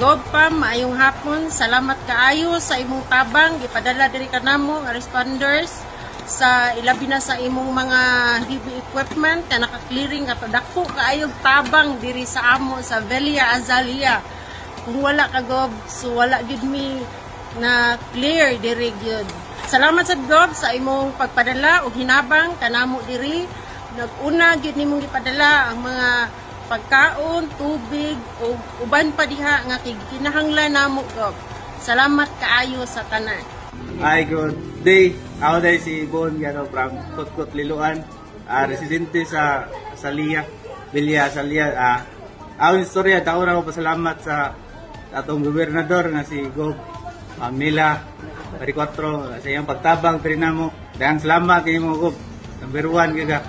Gob Pam, maayong hapon. Salamat kaayo sa imong tabang gipadala diri kanamo nga responders, sa ilabi na sa imong mga heavy equipment ka naka-clearing ato. Dako kaayo tabang diri sa amo sa Villa Azalia. Kung wala ka, Gob, so wala gyud mi na clear diri gyud. Salamat sa Gob sa imong pagpadala og hinabang kanamo diri. Nag-una gyud nimong gipadala ang mga pagkaon, tubig ug uban pa diha nga kinahanglan namo, Gob. Salamat kaayo sa tanan. Hi, good day. Ako diay si Bon Gano from Kotkot, Liloan. Residente sa Salia, Villa Salia. Ang istorya, dako na ako pasalamat sa atong gobernador nga si Gob Mila Baricuatro sa iyang pagtabang diri namo. Daghang salamat kay mo, Gob. Number one ka.